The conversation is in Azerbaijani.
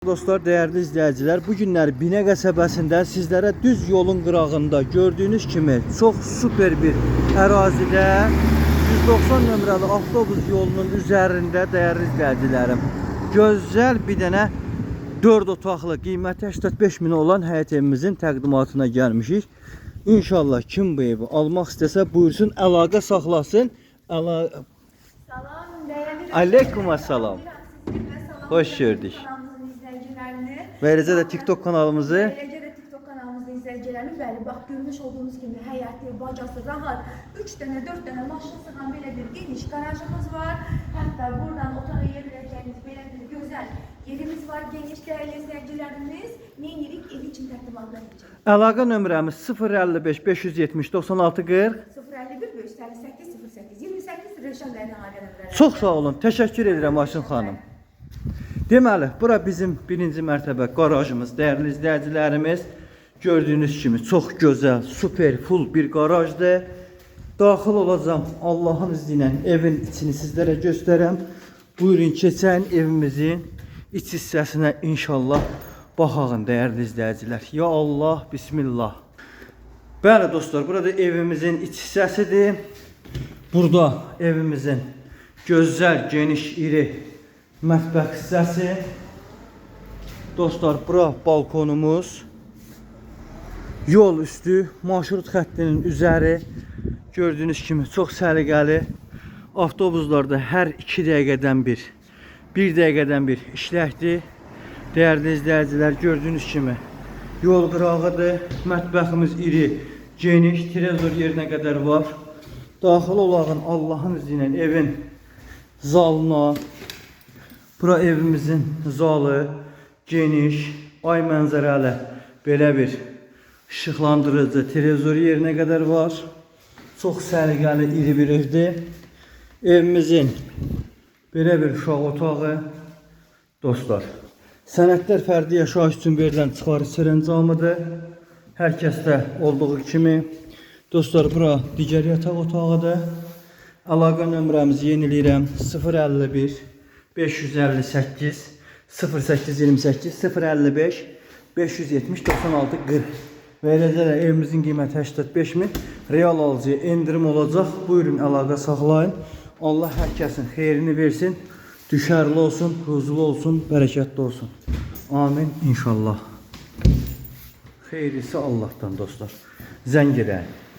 Dostlar, dəyərli izləyicilər, bu günlər Binə qəsəbəsində sizlərə düz yolun qırağında gördüyünüz kimi çox super bir ərazidə 190 nömrəli avtobus yolunun üzərində, dəyərli izləyicilərim, gözəl bir dənə 4 otaqlı, qiyməti 85 min olan həyət evimizin təqdimatına gəlmişik. İnşallah kim bu evi almaq istəsə buyursun, əlaqə saxlasın. Salam değerli Aleyküm assalam. Hoş gördük. Kanalımızın izleyicilerini. Və eləcə də TikTok kanalımızı. Eləcə də TikTok kanalımızın izleyicilerini. Bəli, bax görmüş olduğunuz kimi həyəti, bacası rahat 3 dənə, 4 dənə maşın sığan belə bir geniş garajımız var. Hətta buradan otağa yer verəcəyiniz belə bir gözəl yerimiz var. Geniş değerli izleyicilerimiz. Neynirik evi için təqdimatına keçelim. Əlaqə nömrəmiz 055 570 96 40. 051 558 08 28 Rövşən bəyin əlaqə nömrələri. Çox sağ olun. Təşəkkür edirəm Ayşın xanım. Deməli, bura bizim birinci mərtəbə qarajımız, dəyərli izləyicilərimiz. Gördüyünüz kimi çox gözəl, super, full bir qarajdır. Daxil olacağam Allahın izni ilə evin içini sizlərə göstərəm. Buyurun, keçən evimizin iç hissəsinə inşallah baxağın, dəyərli izləyicilər. Ya Allah, bismillah. Bəli dostlar, burada evimizin iç hissəsidir. Burada evimizin gözəl, geniş, iri mətbəx hissəsi. Dostlar, bura balkonumuz. Yol üstü, marşrut xəttinin üzəri. Gördüyünüz kimi çox səliqəli. Avtobuslarda hər 2 dəqiqədən bir, 1 dəqiqədən bir işləkdir. Dəyərli izləyicilər, gördüyünüz kimi yol qırağıdır. Mətbəximiz iri, geniş, trezor yerinə qədər var. Daxil olağın Allahın izni ilə evin zalına. Bura evimizin zalı geniş, ay mənzərəli belə bir işıqlandırıcı televizor yerinə qədər var. Çox səliqəli iri bir evdir. Evimizin belə bir uşaq otağı, dostlar. Sənədlər fərdi yaşayış üçün verilən çıxarış sərəncamıdır. Hər kəsdə olduğu kimi. Dostlar, bura digər yataq otağıdır. Əlaqə nömrəmizi yeniləyirəm. 051 558 0828 055 570 96 40. Və eləcə də evimizin qiyməti 85 min. Real alıcıya endirim olacaq. Buyurun, əlaqə saxlayın. Allah hər kəsin xeyrini versin. Düşərli olsun, huzurlu olsun, bərəkətli olsun. Amin inşallah. Xeyirlisi Allah'tan dostlar. Zəng eləyin.